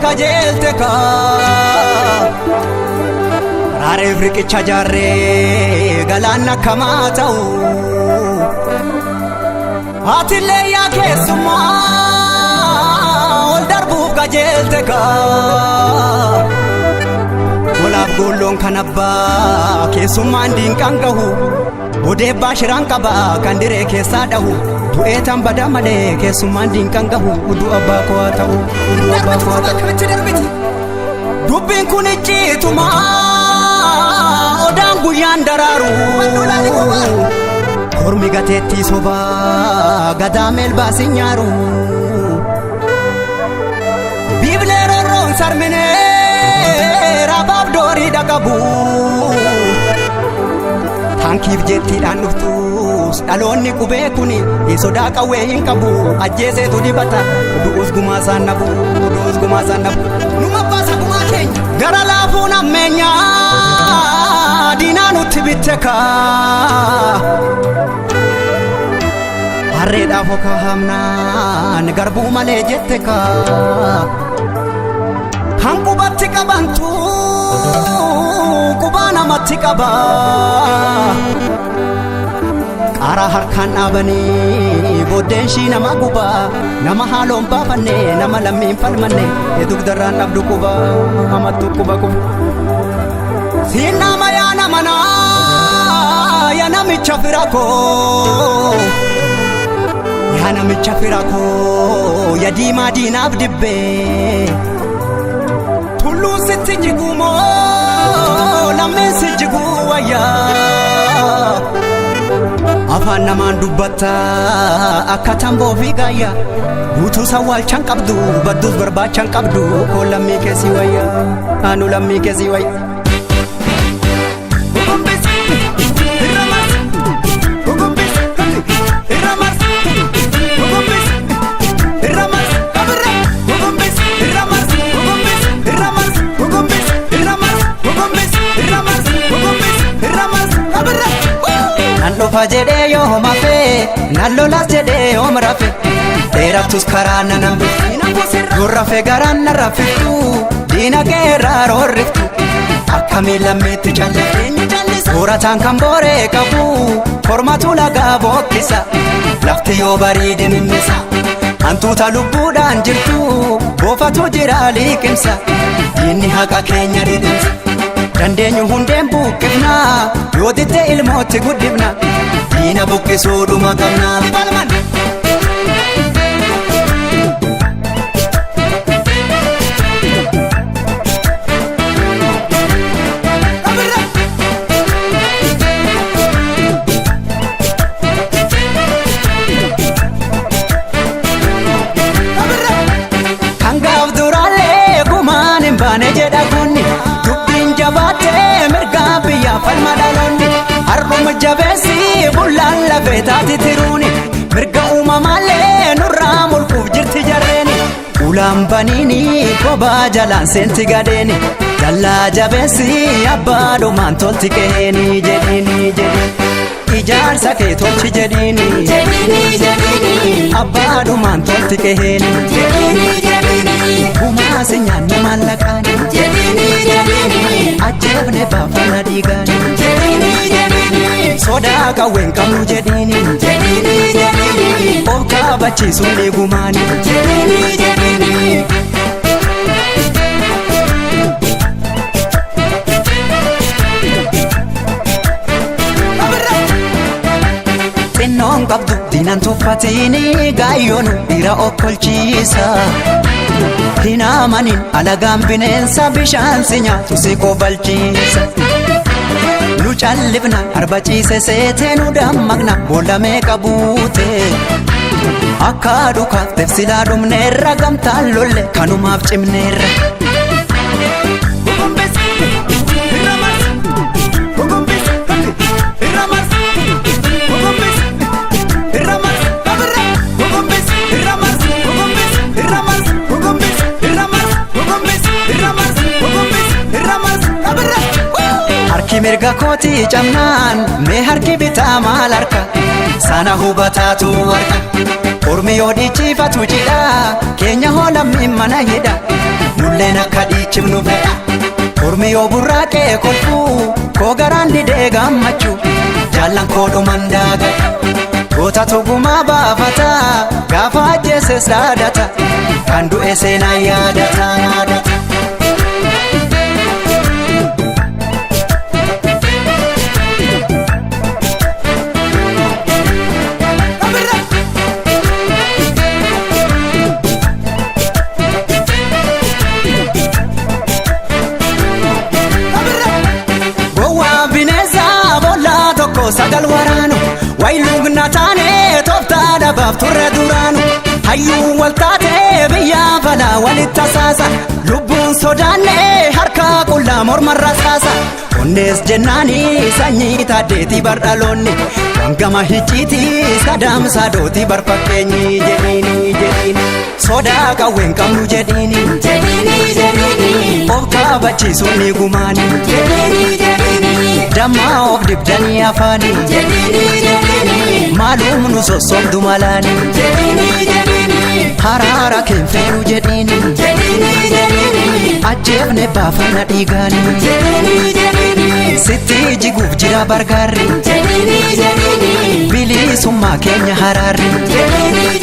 Kajeelte kaa raareef riqicha jaarree galaanna akkamaa ta'u Atillee yaa keessummaa ol darbuuf kajeelte kaa Golaaf goolloon kan abbaa keessummaan diinqaan gahu bodeebbaa shiraan qaba kan diree keessaa dhahu du'ee tan bada malee keessummaan diinqaan gahu udduu abbaa koo haa ta'u udduu abbaa koo haa ta'u. Dubbiin kun icciituma odaan guyyaan daraaru kormi gateettii sobaa gadaa meelbaas hin nyaaru. Biiblee rorroon sarminee raabaaf doorii dhaqabu. Taankiif jettiidhaan dhuftus dhaloonni qubee kuni sodaa qawwee hin qabu ajjeeseetu dibata du'us gumaa isaan nabu du'us gumaa isaan nabu. Numa baasa gumaa keenya gara laafuun ammeenyaa diinaa nutti bitte kaa. Harreedhaaf okaa hamnaan garbuu malee jette kaa. Kan qubatti qabantu qubaa namatti qaba. Qaaraa harkaan dhaabanii booddeen ishii nama guba nama haaloon baafanne nama lammiin falmanne dugdarraan dhabdu quba amattu quba quba. Siin nama yaa nama naa yaa namicha fira koo. Yaa namicha fira koo yaa diimaa diinaaf dibbee. Tulluun sitti jiguu moo lammiin si jiguu wayyaa. Afaan namaan dubbatta akka tamboo fi gaayyaa. Guutuu sawwaalchan qabdu badduus barbaachan qabdu koo lammii keessi wayyaa. Anu lammii keessi wayyaa. Nan dhufa jedhee yoo hafee nan lolas jedhee yoom rafe dheerattus karaa nan hambiftu yoo rafe garaan na raffiftu diina keerraa roorriftu akkamiin lammiitti calliftu soorataan kan booree qabu kormatu lagaa bookkisa lafti yoo bariide mimmisa hantuuta lubbuudhaan jirtu boofatu jira liqimsa diinni haqa keenya dhidhimsa. Dandeenyu hundeen buqqifna yoo ditte ilmootti guddifna diina buqqisuudhuma qabna. Kan gaaf duraallee gumaan hin baane jedha kunni dubbiin jabaattee mirgaa biyyaa falma dhaloonni har'uma jabeessi bullaan lafee taati tiruuni mirga uumamaallee nurraa mulquuf jirti jarreeni ulaan baniini kophaa jalaan seenti gadeeni dallaa jabeessi abbaa dhumaan tolti qeeni jedhiini jedhiini ijaarsa kee tolchi jedhiini abbaa dhumaan tolti qeeni gumaa si nyaanne maallaqaani ajjeefne baafana dhiigaani sodaa qawween qabnu jedhiini of kaabachiisuun dhiigumaani. Xinnoon qabdu diinan tuffatini gaayyoonu dhiira okkolchiisa. Hin amanin alagaan bineensa bishaan si nyaatu si kobalchiisa. Nu callifna arba ciise seetee nu dammaqna boolla meeqa buute. Akka dhukaaf silaa dhumneerra gamtaan lolle kanumaaf cimneerra. Harki mirga kootii cabnaan mee harki bitaa maal harka sana hubataatu harka. Ormi yoo dhiichifatu jidha keenya hoo lammiin mana hidha. Nu Nulleen akka dhiichifnu fedha. Ormi yoo burraaqee kolfuu koo garaan didee gammachuu jaallan koo dhuman daagadha. Goota tugumaa baafata gaafa ajjeeses dhaadata kan du'e seenaa yaadata. Gowwaa bineensa boollaa tokko sagal waraanu wayiluugna taane tooftaa dhabaaf turre duraanu hayyuu wal taate biyya falaa walitti tasaasa lubbuun sodaanne harka qullaa mormarra saasa onnees jennaani sanyii taaddeetii bardhaloonni wangama hicciitii sadaamsaa dootii barfakkeenyi jedhiini jedhiini sodaa qawween qabnu jedhiini Jedhini jedhini of kabachiisuun ni gumaani jedhini jedhini dammaa of dibdanii afaanii jedhini jedhini maalum nu sossobdu malaani jedhini jedhini haraara keenfeeru jedhiini jedhini jedhini ajjeefne baafanna dhiigaani jedhini jedhini sitti jiguuf jira bargaarri jedhini jedhini bilisummaa keenya haraarri jedhini.